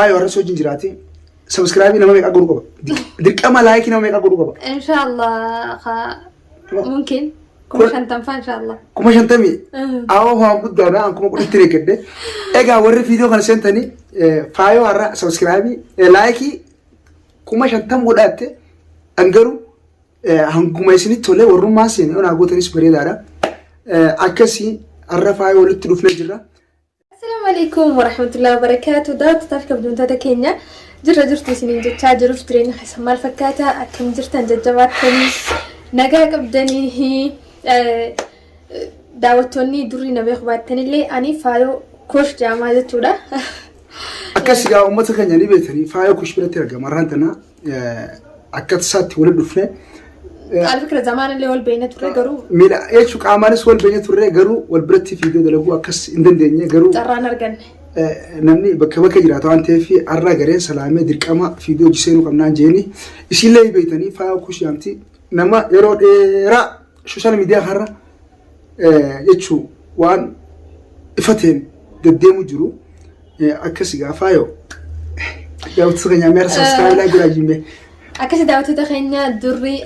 Faayoo har'a wajjin jiraati. Subscribe nama meeqa godhuu qaba? Dirqama like nama meeqa godhuu qaba? Inshallah mumkin 50,000 faa inshallah. 50,000. Awwa waan guddaadha an 10,000tti eeggadhe. Egaa warri viidiyoo kana seentanii faayoo har'a subscribe like 50,000 godhaatte an garuu hanguma isinitti tolee warrummaan seene onaa gootanis bareedaadha. Akkasii har'a faayoo walitti dhufnee jirra. Assalaamu alaikum warahmatullahi wabarakatuh. Daawwattoota fi kabajamtoota keenya jirra jirtu isiniin jechaa jiruuf jireenya keessan maal fakkaata? Akkam jirtan jajjabaattanii nagaa qabdanii daawwattoonni durii na beeku baattanillee ani faayoo koosh jaamaa jechuudha. Akkas egaa uummata keenya ni beektanii faayoo kush biratti argama. Har'aan tana akka tasaatti walitti dhufne. Alfikira zamaanillee wal beekna turre garuu. Miidha jechuun qaamaanis wal beekna turre garuu wal biratti fiigee dalaguu akkas hin dandeenye garuu. Carraan arganne. Namni bakka bakka jiraata waan ta'eef har'a gareen salaamee dirqama fiigee hojii seenuu qabnaan jeeni isiillee beektanii faaya kush yaamti nama yeroo dheeraa sooshaal miidiyaa har'a jechuun waan ifa ta'een deddeemu jiru. Akkasi gaa faayoo. Daawwattoota keenya meera subscribe like godhaa jimmee. Akkasi daawwattoota keenya durri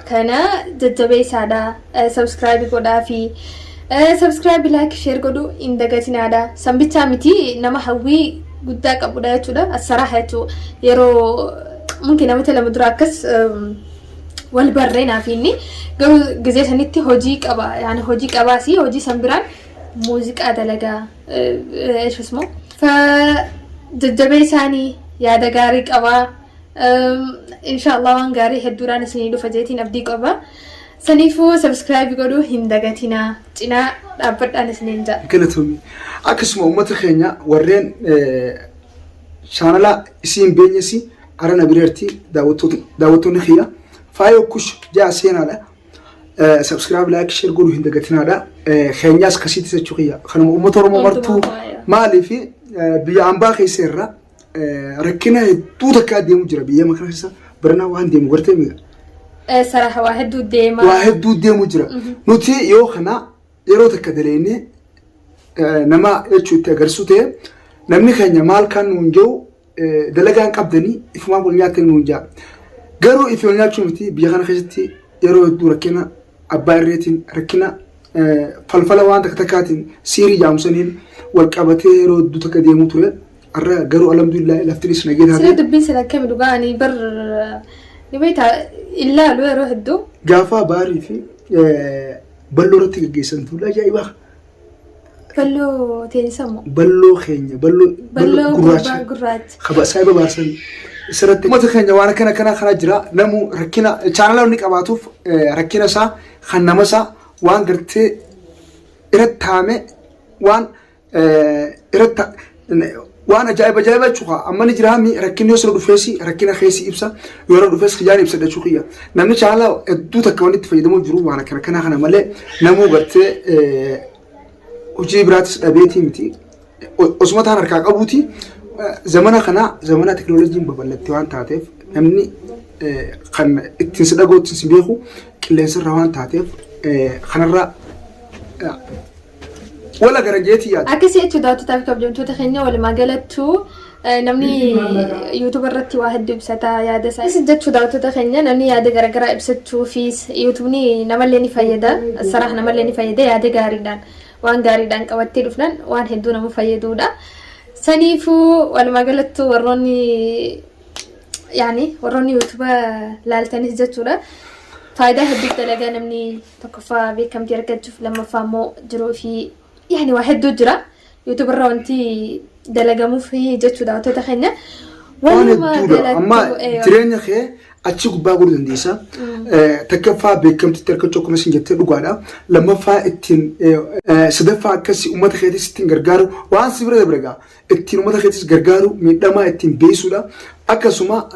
kana jajjabeessaadha. Subscribe godhaa fi subscribe like share godhuu hin dagatinaadha. Sanbichaa miti nama hawwii guddaa qabudha jechuudha. Asaraaha jechuudha. Yeroo mumkin namoota lama dura akkas wal barree naaf inni garuu gizee sanitti hojii qaba yaani hojii qabaasi hojii san biraan muuziqaa dalagaa ismoo jajjabee isaanii yaada gaarii qabaa inshaallah waan gaarii hedduudhaan isinii dhufa jeetiin abdii qaba saniifuu subscribe godhuu hin dagatinaa cinaa dhaabbadhaan isiniin ja'a. Galatoomi. Akkasuma uummata keenya warreen chaanala isii hin beenyesi arana bireerti daawwattoonni kiyya faayoo kush ja'a seenaadha. Subscribe like share godhuu hin dagatinaadha. Keenyaas kasiitti jechuu kiyya. Kanuma uummata Oromoo martuu maaliif biyya ambaa keessa irra rakkina hedduu takkaa deemu jira biyya kana keessa baranaa waan deemu gartee mi'a. Saraha waa hedduu deema. Waa hedduu deemu jira. Nuti yoo kana yeroo takka daleennee nama jechuu itti agarsiisu ta'e namni keenya maal kan nuun jiru dalagaan qabdanii ifumaan wal nyaatanii nuun jaa. Garuu ifi wal nyaachuu miti biyya kana keessatti yeroo hedduu rakkina abbaa irreetiin rakkina falfala waan takka takkaatiin siirii jaamsaniin wal qabatee yeroo hedduu takka deemuu ture. Har'a garuu alhamdulillah laftinis nagee Sila taate. dubbiin sila akkami dhugaa ani bar ni beektaa ilaalu yeroo hedduu. Gaafa baarii fi balloo irratti gaggeessan tuula ajaa'ibaa. Balloo teenisa moo? Balloo keenya balloo Balloo gurraacha. gurbaa gurraacha. Kaba saayiba baarsan sirratti. Uummata keenya waan akkana akkana kana jira namu rakkina chaanala inni qabaatuuf rakkina isaa kan nama isaa waan gartee irratti taa'ame waan irratti waan ajaa'iba ajaa'iba jechuudha. Amma ni jira mi rakkinni yoo sirra dhufeesi rakkina keessi ibsa yoo irra dhufees kiyyaan ibsa jechuu kiyya. Namni chaanala hedduu takka wanni itti fayyadamuu jiru waan akkana kana kana malee namuu gartee hojii biraatis dhabeetii miti. Osuma taan harkaa qabuuti zamana kana zamana teknooloojiin babal'atte waan taateef namni kan ittiin si dhaga'u ittiin si beeku qilleensarra waan taateef kanarra wal agaran jeetii yaada. Akkasii jechuudha daawwattootaa fi kabajamtoota keenya walumaa galattuu namni YouTube irratti waa hedduu ibsata yaada isaa. Akkasii jechuudha daawwattoota keenya namni yaada garaagaraa ibsachuufis YouTubeni namallee ni fayyada. Saraah namallee ni fayyada yaada gaariidhaan waan gaariidhaan qabattee dhufnaan waan hedduu nama fayyadudha. Saniifuu walumaa galattuu warroonni yaani warroonni YouTube laaltanis jechuudha. Faayidaa hedduuf dalagaa namni tokkoffaa beekamtii argachuuf lammaffaa immoo jiruu fi yaani waa hedduu jira. YouTube irra wanti dalagamuuf jechuudha wantoota keenya. Waan Walumaa hedduudha. Amma galattuu jireenya kee achi gubbaa godhuu dandeessa. Takkaffaa beekamtiitti argachuu akkuma isin jettee dhugaadha. Lammaffaa ittiin sadaffaa akkasii uummata keetis ittiin gargaaru waan si bira dabre gaa ittiin uummata keetis gargaaru miidhamaa ittiin beeksisuudha. Akkasuma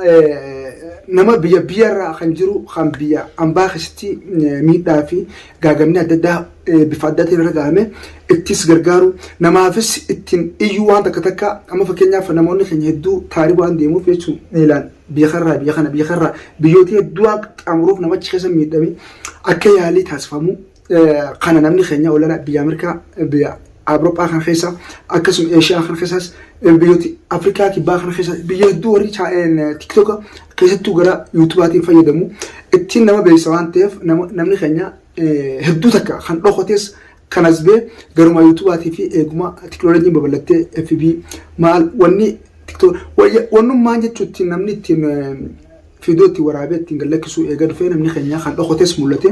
nama biyya biyyarraa kan jiru kan biyya ambaa keessatti miidhaa fi gaagamni adda addaa bifa addaatiin irra gahame ittis gargaaru namaafis ittiin iyyuu waan takka takka amma fakkeenyaaf namoonni keenya hedduu taarii waan deemuuf jechuun miilaan biyya kanarraa biyya kana biyya kanarraa biyyoota hedduu waan qaxxaamuruuf namachi keessa miidhame akka yaalii taasifamu kana namni keenya olaanaa biyya Ameerikaa biyya Awurooppaa kana keessa akkasuma Eeshiyaa kana keessas biyyooti Afrikaa kibbaa kana keessa biyya hedduu warri TikTok keessattuu gara YouTubaatiin fayyadamu ittiin nama beeksisa waan ta'eef namni keenya hedduu takka kan dhokotes kan as bee garuma YouTubaatii fi eeguma teknooloojiin babal'attee FB maal wanni TikTok wannummaan jechuun ittiin namni ittiin Viidiyoo ittiin waraabee ittiin gad lakkisuu eega dhufee namni keenya kan dhokotes mul'ate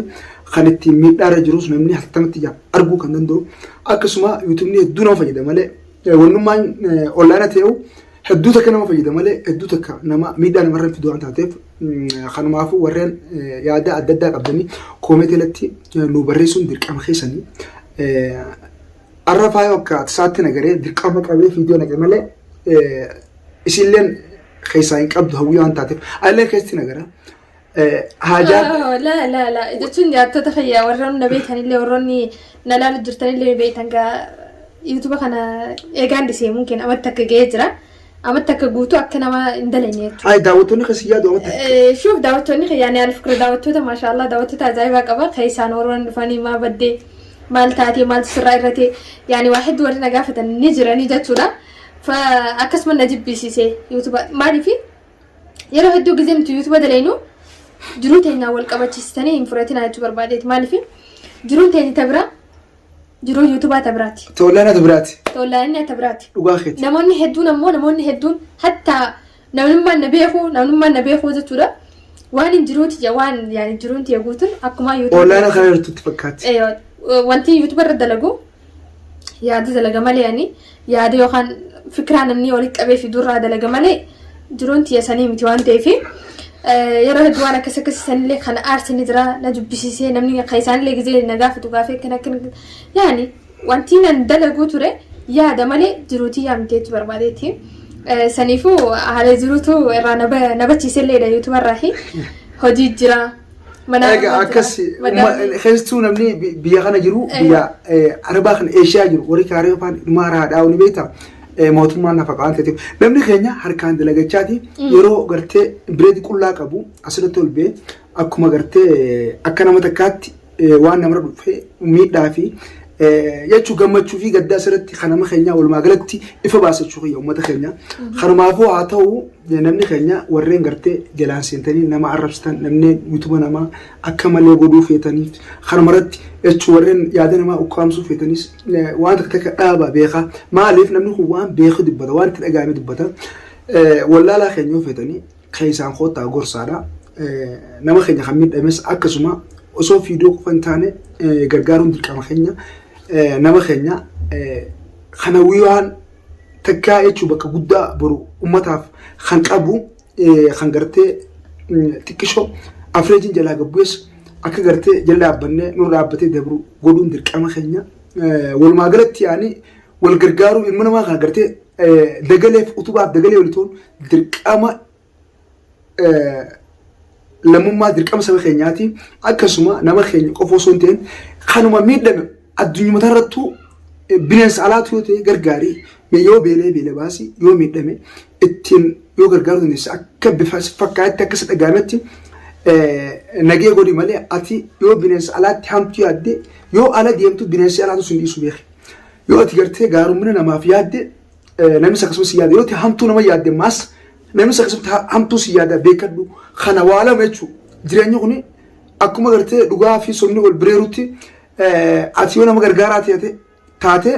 kan ittiin miidhaarra jirus namni hatattamatti ija arguu kan danda'u akkasuma yuutuubni hedduu nama fayyada malee wannummaan onlaayina ta'eu hedduu takka nama fayyada malee hedduu takka nama miidhaa namarra hin fidu waan taateef kanumaafuu warreen yaada adda addaa qabdanii koomeetii irratti nu barreessuun dirqama keessanii arra faayoo akka tasaatti nagaree dirqama qabee viidiyoo naqe malee isilleen keessaa hin qabdu hawwii waan taateef allee keessatti nagara. Haajaa Laa laa laa jechuun jaattota kiyya warroonni na beekanillee warroonni na laalu jirtanillee beektan gaa yuutuuba kana eegaan dhisee mumkin amatti akka ga'ee jira. Amatti akka guutuu akka nama hin dalanye jechuudha. Ay daawwattoonni keessa yaadu amatti akka. Shuuf daawwattoonni kiyya ani alfikira daawwattoota maashaallah daawwattoota ajaa'ibaa qaba. Kan isaan warroonni dhufanii maa baddee maal taatee maaltu sirraa irratee yaani waa hedduu warri na gaafatan ni jiranii jechuudha. Fa akkasuma na jibbisiise yuutuba maaliif yeroo hedduu gizee nuti yuutuba dalaynu jiruu teenyaan wal qabachiistanii hin fudhatinaa jechuu barbaadeeti maaliif jiruun teenya ta biraa jiruu yuutubaa ta biraati. Toollaana ta biraati. Toollaanni ta biraati. Dhugaa keeti. Namoonni hedduun ammoo namoonni hedduun hattaa namnummaan na beeku namnummaan na beeku jechuudha. Waan hin jiruuti waan yaani jiruun tiyya guutuun akkuma yuutuba. Ollaana kana jirtu itti fakkaatti. Wanti yuutuba irra dalagu yaada dalaga malee ani yaada yookaan fikiraa namni walitti qabee fi durraa dalaga malee jiruun tiyya sanii miti waan ta'eef yeroo hedduu waan akkas akkasii sanillee kan aarse ni jira na jubbisiisee namni kan isaanillee gizee na gaafatu gaafee akkana akkana yaani wanti nan dalaguu ture yaada malee jiruu tiyyaa miti jechuu barbaadeeti. Saniifuu haala jiruutu irraa na bachiiselleedha yuutubarraahi hojii jira. Manaa Egaa akkas keessattuu namni biyya kana jiru biyya Arabaa kana Eeshiyaa jiru warri kaaree afaan dhumaa raadhaa ni beekta mootummaan nafa waan ta'eef namni keenya harkaan dalagachaati yeroo gartee bireedi qullaa qabu asirratti ol ba'ee akkuma gartee akka nama takkaatti waan namarra dhufe miidhaa fi jechuu gammachuu fi gaddaa asirratti kan nama keenyaa walumaa galatti ifa baasa jechuu kiyya uummata keenya. Kanumaafuu haa ta'u namni keenya warreen gartee jalaan seentanii nama arrabsitan namni yuutuba namaa akka malee godhuu feetaniif kanumarratti jechuu warreen yaada namaa ukkaamsuu feetanis waan takka takka dhaaba beekaa maaliif namni kun waan beeku dubbata waan itti dhaga'ame dubbata wallaalaa keenya yoo feetanii keessaan koottaa gorsaadha. Nama keenya kan miidhames akkasuma osoo viidiyoo qofa hin taane gargaaruun dirqama keenya. Nama keenya kana waan takkaa jechuun bakka guddaa boru ummataaf kan qabu kan gartee xiqqishoo afreejiin jalaa gabbu'es akka gartee jala dhaabbannee nurra dhaabbatee dabru godhuun dirqama keenya. Walumaa galatti yaani wal gargaaruu ilma namaa kana gartee dagaleef utubaaf dagalee walii ta'uun dirqama lammummaa dirqama saba keenyaati. Akkasuma nama keenya qofa osoo hin ta'in kanuma miidhame addunyuma irrattuu bineensa alaatu yoo ta'e gargaarii yoo beelee beela baasi yoo miidhame ittiin yoo gargaaruu dandeesse akka bifa fakkaatti akka isa dhaga'ametti nagee godhi malee ati yoo bineensa alaatti hamtuu yaadde yoo ala deemtu bineensi alaatu sun dhiisu beeki. Yoo ati gartee gaarumina namaaf yaadde namnis akkasumas si yaada. Yoo ati hamtuu nama yaadde maas namnis akkasumatti hamtuu si yaada beekadhu. Kana waa lama jechuudha. Jireenyi kun akkuma gartee dhugaa fi sobni wal bireerutti ati yoo nama gargaaraa taate taate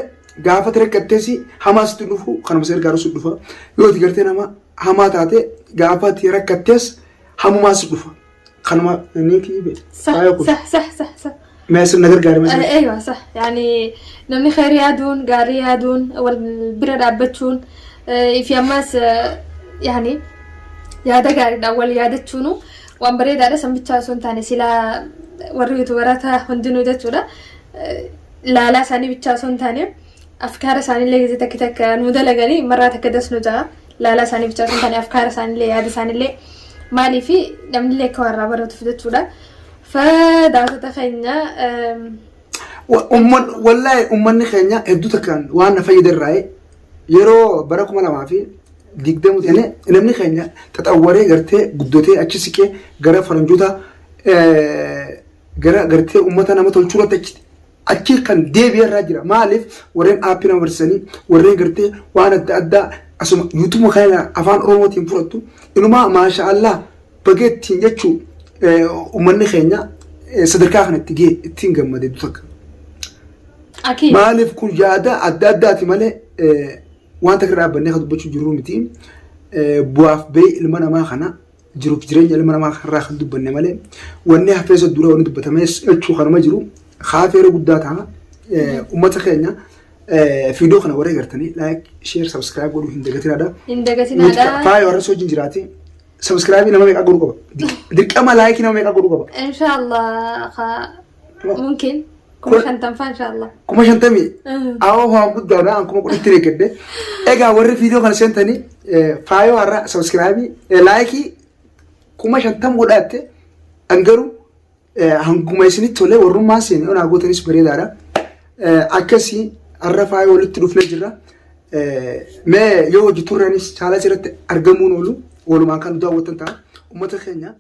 gaafa ati rakkattees hamaa sitti dhufu kanuma si gargaaru si dhufa. Yoo ati gartee nama hamaa taate gaafa ati rakkattees hamumaa si dhufa. Kanuma ni kiibe. صح صح صح صح صح Mee sirna gargaari mee sirna. ايوه صح يعني namni khayrii yaaduun gaarii yaaduun wal bira dhaabbachuun fi ammas yani yaada gaariidhaan wal yaadachuunu waan bareedaadha san bichaa osoo hin taane silaa warri yuutubaroota hundinuu jechuudha laalaa isaanii bichaa osoo hin taane afkaara isaaniillee gisee takka takka nu dalaganii marraa takka das nu ja'a laalaa isaanii bichaa osoo hin taane afkaara isaaniillee yaada isaaniillee maaliif namnillee akka warraa baratuuf jechuudha. Fa daawwattoota keenya Wallaahi uummanni keenya hedduu takkaan waan na fayyada irraa yeroo bara 2020 ta'e namni keenya xaxawwaree gartee guddatee achi siqee gara faranjoota gara gartee uummata nama tolchuu irratti achi Achi kan deebi'e irraa jira. Maaliif warreen aappii nama barsiisanii warreen gartee waan adda addaa asuma yuutuuma kana afaan Oromootiin fudhattu inumaa maasha Allah baga ittiin jechuu uummanni keenya sadarkaa kana itti ga'e ittiin gammade takka. Akii. Maaliif kun yaada adda addaati malee waan takka irra dhaabbannee kan dubbachuu jirru miti. Bu'aaf ba'ee ilma namaa kana jiruuf jireenya ilma namaa irraa kan dubbanne malee wanni hafeessa dura wanni dubbatames jechuu kanuma jiru haafeera guddaa ta'a. Uummata keenya viidiyoo kana warra agartanii like, share, subscribe godhuu hin dagatinaadha. Hin dagatinaadha. Faaya warra wajjin jiraati. Subscribe nama meeqa godhuu qaba? Dirqama like nama meeqa godhuu qaba? Inshallah mumkin 50,000 faa inshallah. 50,000. Awwa waan guddaadha an 10,000tti eeggadhe. Egaa warri viidiyoo kana seentanii faayoo har'a subscribe like 50,000 godhaatte an garuu hanguma isinitti tolee warrummaan seene onaa gootanis bareedaadha. Akkasii har'a faayoo walitti dhufnee jirra. Mee yoo hojii turranis chaala irratti argamuun oolu walumaan kan daawwatan ta'a. Uummata keenya.